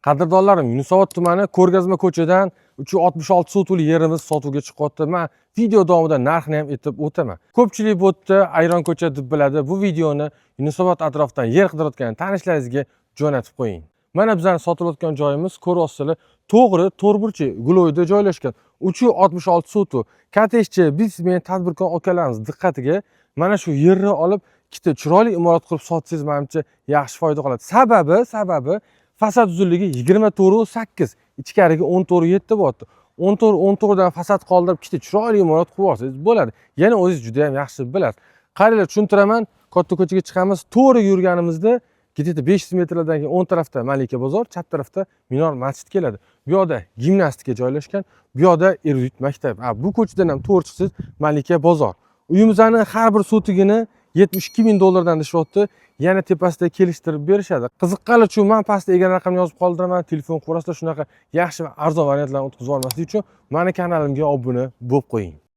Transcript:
Qadrdonlarim, Yunusobod tumani, Ko'rgazma ko'chadan 366 sotixli yerimiz sotuvga chiqyapti. Man video davomida narxini ham aytib o'taman. Ko'pchilik bu yerda Ayron ko'cha deb biladi. Bu videoni Yunusobod atrofidan yer qidirayotgan tanishlaringizga jo'natib qo'ying. Mana bizani sotilayotgan joyimiz, ko'ryapsizlar, to'g'ri to'rtburchak угловой da joylashgan 366 sotix. Kottejchi, biznesmen, tadbirkor akalarimiz diqqatiga, mana shu yerni olib, ikkita chiroyli imorat qilib sotsangiz, manimcha, yaxshi foyda qoladi. Sababi fasad uzunligi 24,8, ichkarigi 14,7 bo'lyapti. 14 14 dan fasad qoldirib, ikkita chiroyli imorat qurib olsangiz bo'ladi. Yana o'zingiz juda ham yaxshi bilasiz. Qaranglar, tushuntiraman. Katta ko'chaga chiqamiz, to'g'ri yurganimizda где-то 500 metrlardan keyin o'ng tarafda Malika bozor, chap tarafda Minor masjid keladi. Bu yoqda gimnastika joylashgan, bu yoqda Erudit maktab. Ha, bu ko'chadan ham to'g'ri chiqsangiz, Malika bozor. Uyimizni har bir sotigini 72 ming dollardan deyishyapti. Yana tepasida kelishtirib berishadi. Qiziqqanlar uchun man pastda ega raqamni yozib qoldiraman, telefon qilib, shunaqa yaxshi va arzon variantlarni o'tkazib olmaslik uchun mani kanalimga obuna bo'lib qo'ying.